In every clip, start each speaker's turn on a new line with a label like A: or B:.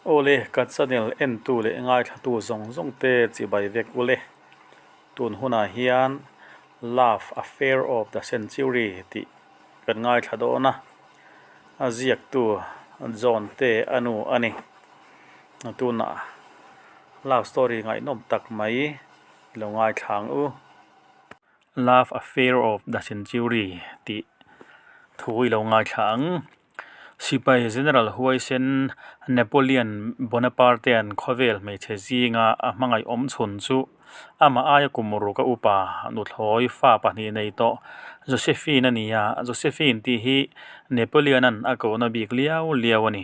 A: Awle, ka channel entu leh ngaithlatu zawng zawng te chibai vek ule. Tun hunah hian Love Affair of the Century tih kan ngaithla dawn a, a ziaktu John te a nu a ni. Tunah love story ngaihnawm tak mai i lo ngaithla ang u. Love Affair of the Century tih thu i lo ngaithla ang. Sipai General huaisen Napoleon Bonaparte-a'n khawvel hmeichhe zinga a hmangaih awm chhun chu amah aia kum ruk a upa nuthlawi fa pahnih nei tawh Josephine a ni a, Josephine tih hi Napoleon-a'n a kohna bik liau liau a ni.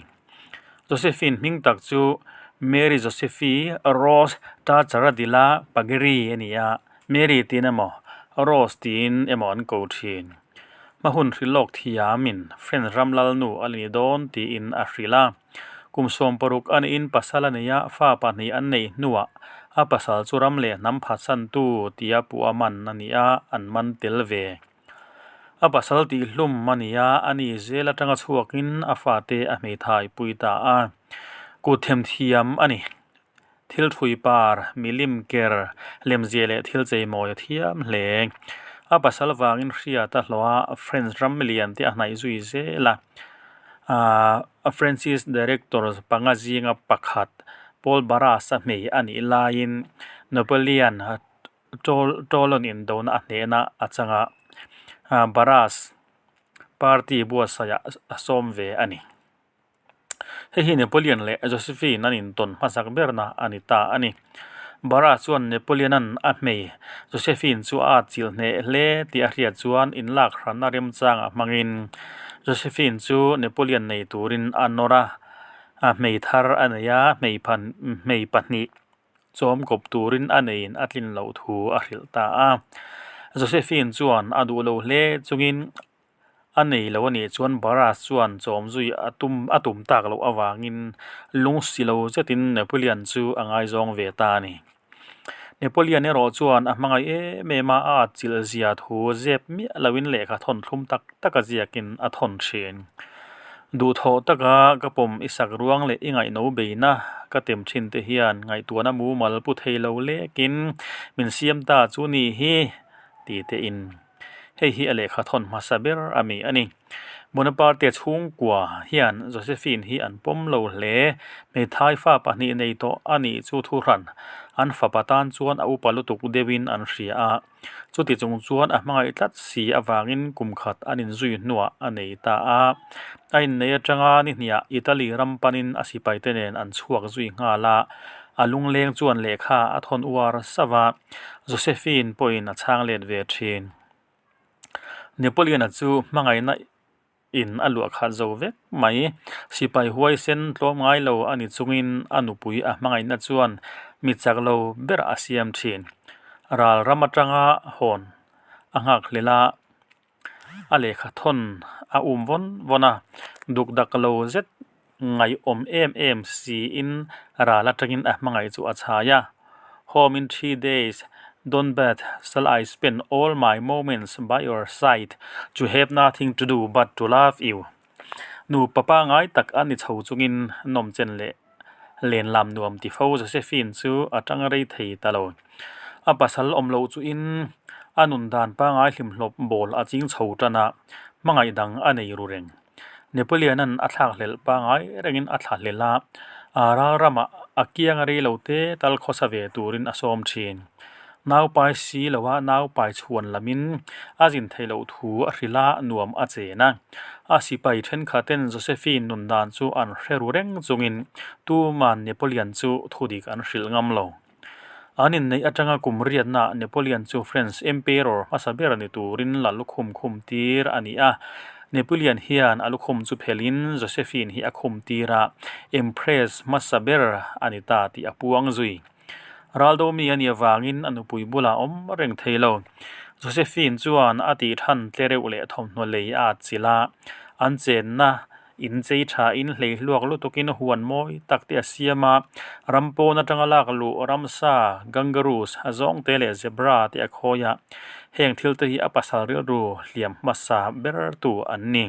A: Josephine hming tak chu Mary Josephi Rose Tachara de la Pagerie a ni a, Mary tiin emaw Rose tiin emaw an ko thin. Hma hun hrilh lawk thiamin French ram lalnu a ni dawn tiin a hrilh a. Kum 60 a niin pasal a nei a, fa pahnih an neih hnuah a pasal chu ram leh hnam phatsantu tia puh a man a ni a, an man tel ve. A pasal tih hlum a ni a, a ni zel atanga chhuakin a fate a hmeithai pui ta a. Kut themthiam a ni. Thil thui par, milim ker, lemzia leh thil cheimawi a thiam hle. A pasal vangin hriat a hlawh a, French ram milian te a hnaih zui zel a. Aaa Francis director panga zinga pakhat Paul Barras a hmei a nih laiin Napoleon Toulon indona a hnehna a chang a, Barras party buatsaih ah a sawm ve a ni. Hei hi Napoleon leh Josephine an intawn hmasak berna a ni ta a ni. Barras chuan Napoleon-a'n a hmei Josephine chu a atchilh hneh hle tih a hriat chuan inlak hranna remchangah hmangin Josephine chu Napoleon nei turin a nawr a, a hmei thar a nei a, hmei pahnih Chawm kawp turin a neiin a tlin loh thu a hrilh ta a. Josephine chuan a duh lo hle chungin a nei lo a nih chuan Barras chuan chawm zui a tum a tum tak loh avangin lungsi lo zetin Napoleon chu a ngaizawng ve ta a ni. Napoleon erawh chuan a hmangaih em em a, a atchilh zia thu zep miah loin lehkha thawn thlum tak tak a ziakin a thawn thin. Duhthawh taka ka pawm i sak ruang leh i ngaihno beina ka tem thin te hian ngaihtuahna mumal pu thei lo lekin min siam ta chu ni hi ti te in hei hi a lehkha thawn hmasa ber a mi a ni. Bonaparte chhungkua hian Josephine hi an pawm lo hle. Hmeithai fa pahnih nei tawh a nih chu thuhran an fapa tan chuan a upa lutuk deuhin an hria a. Chuti chung chuan a hmangaih tlat si avangin kum khat an inzui hnuah a nei ta a. A innei atanga ni hniah Italy ram panin a sipaite nen an chhuak zui nghal a, a lungleng chuan lehkha a thawn uar sauh a, Josephine pawhin a chhang let ve thin. Napoleon-a chu hmangaihna in a luah khat zo vek mai. Sipai huaisen tlawm ngai lo a ni chungin a nupui a hmangaihna chuan mi chak lo ber a siam thin. Ral ram atanga hawn a nghak hlel a, a lehkha thawn a um vawn vawn a, duk dak lo zet ngaihawm em em siin ral atangin a hmangaih chu a chhai a. Home in three days, don't bet, shall I spend all my moments by your side to have nothing to do but to love you. Nu papa ngai tak a ni chho chungin nawmchen leh lenlam nuam ti fo Josephine chu a tang rei thei ta lo. A pasal awm loh chuin a nun dan pangai hlimhlawp bawl a ching chho tan a, hmangaih dang a nei ru reng. Napoleon-a'n a thlakhlelh pangai rengin a thlahlel a, a ral ramah a kiang a rei lo te tal khawsa ve turin a sawm thin. Naupai si loa naupai chhuan lamin a zin theih loh thu a hrilh a, nuam a chen a. A sipai thenkhaten Josephine nun dan chu an hre ru reng chungin tuman Napoleon chu thudik an hrilh ngam lo. An inneih atanga kum riatnaah Napoleon chu French Emperor hmasa ber ni turin la lukhum khum tir a ni a. Napoleon hian a lukhum chu phelhin Josephine hi a khum tir a, Empress hmasa ber a ni ta tih a puang zui. Raldomi a nih avangin a nupui bulah awm reng thei lo. Josephine chuan a tih than tle reuh leh thawmhnaw lei a atchilh a, an chenna In chei thain hlei hluak lutukin huan mawi tak te a siam a, ram pawn atanga lak luh ramsa, kangaroos, a zawng te leh zebra te a khawi a, heng thil te hi a pasal rilru hliam hmasa ber tu an ni.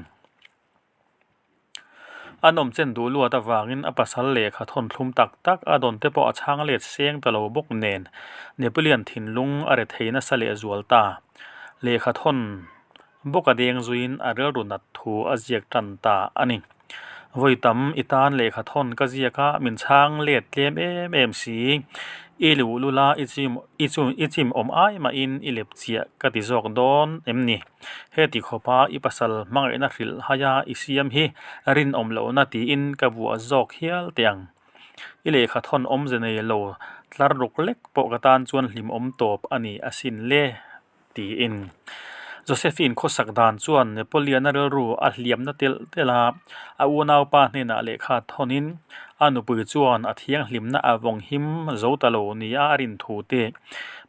A: A nawmchen duh luat avangin a pasal lehkha thawn thlum tak tak a dawn te pawh a chhang let seng ta lo bawk nen Napoleon thinlung a rethei nasa lehzual ta. Lehkha thawn bawk a deng zuiin a rilru nat thu a ziak tan ta a ni. Vawi tam i tan lehkha thawn ka ziak a, min chhang let tlem em em si. I luhlul a, i chim i chu i chim awm ai mahin i lep chiah ka ti zawk dawn em ni? Heti khawpa i pasal hmangaihna hrilh haia i siam hi rinawm lohna tiin ka buah zawk hial teh ang. I lehkha thawn awmze nei lo tlar ruk lek pawh ka tan chuan hlimawm tawp a ni asin le. Tiin. Josephine khawsak dan chuan Napoleon-a rilru a hliamna telh telh a, a unaupa hnenah lehkha thawnin a nupui chuan a thianghlimna a vawng him zo ta lo nia a rin thu te,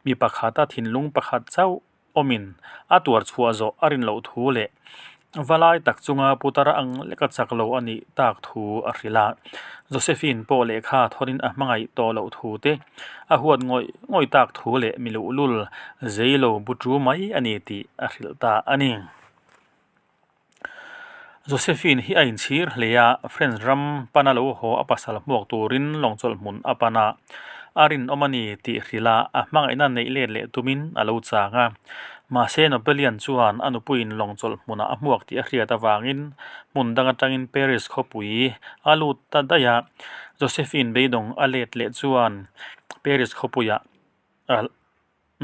A: mi pakhata thinlung pakhat chauh awmin a tuar chhuah zawh a rin loh thu leh Va lai tak chunga putar ang leka chak lo a nih tak thu a hrilh a. Josephine pawh lehkha thawnin a hmangaih tawh loh thu te, a huat ngawih ngawih tak thu leh mi luhlul zei lo bu tu mai a ni tih a hrilh ta a ni. Josephine hi a inchhir hle a, French ram pana lo haw a pasal hmuak turin lawngchawlh hmun a pan a, a rinawm a ni tih hrilh a, a hmangaihna neih let leh tumin a lo chang a. Mahse Napoleon chuan a nupuiin lawng chawlh hmunah a hmuak tih a hriat avangin hmun dang atangin Paris khawpui a lut ta daih a. Josephine beidawng a let leh chuan Paris khawpuiah a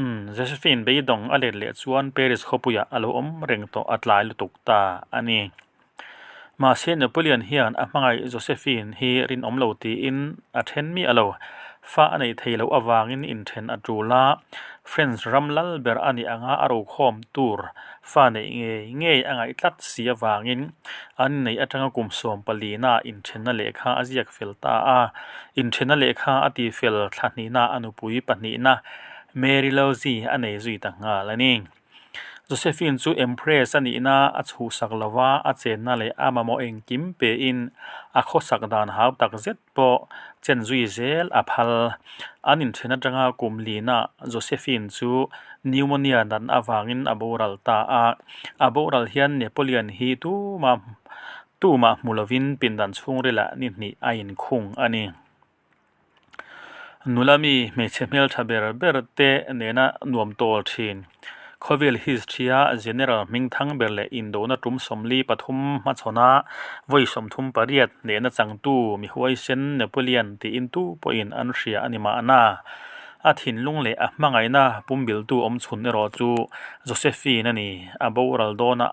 A: umm Josephine beidawng a let leh chuan Paris khawpuiah a lo awm reng tawh a tlai lutuk ta a ni. Mahse Napoleon hian a hmangaih Josephine hi rinawm lo tiin a then miah lo. Fa a neih thei loh avangin inthen a tul a, French ram lal ber a nih anga a rokhawm tur fa neih ngei ngei a ngaih tlat si avangin an inneih atanga kum sawmpalina inthenna lehkha a ziak fel ta a. Inthenna lehkha a tifel thla hnihna a nupui pahnihna Mary Louise a nei zui ta nghal a ni. Josephine chu Empress a nihna a chhuhsak lo va, a chenna leh a mamawh engkim pein a khawsak dan hau tak zet pawh chen zui zel a phal. An inthen atanga kum lina Josephine chu pneumonia natna avangin a boral ta a. A boral hian Napoleon hi tumah tumah hmu lovin pindan chhungrilah ni hnih a inkhung a ni. Nula mi hmeichhe hmeltha ber ber te nena nuam tawl thin. Khawvel history-a General hmingthang ber leh indona tum 43 hmachhawna vawi 38 nena changtu mi huaisen Napoleon tiin tu pawhin an hria a ni mahna. A thinlung leh a hmangaihna pumbiltu awmchhun erawh chu Josephine a ni. A boral dawna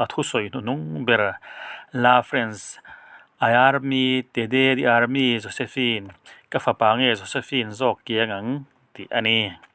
A: a thusawi hnuhnung ber La France I army te de di army Josephine, ka fapa nge Josephine zawk kiang ang tih a ni.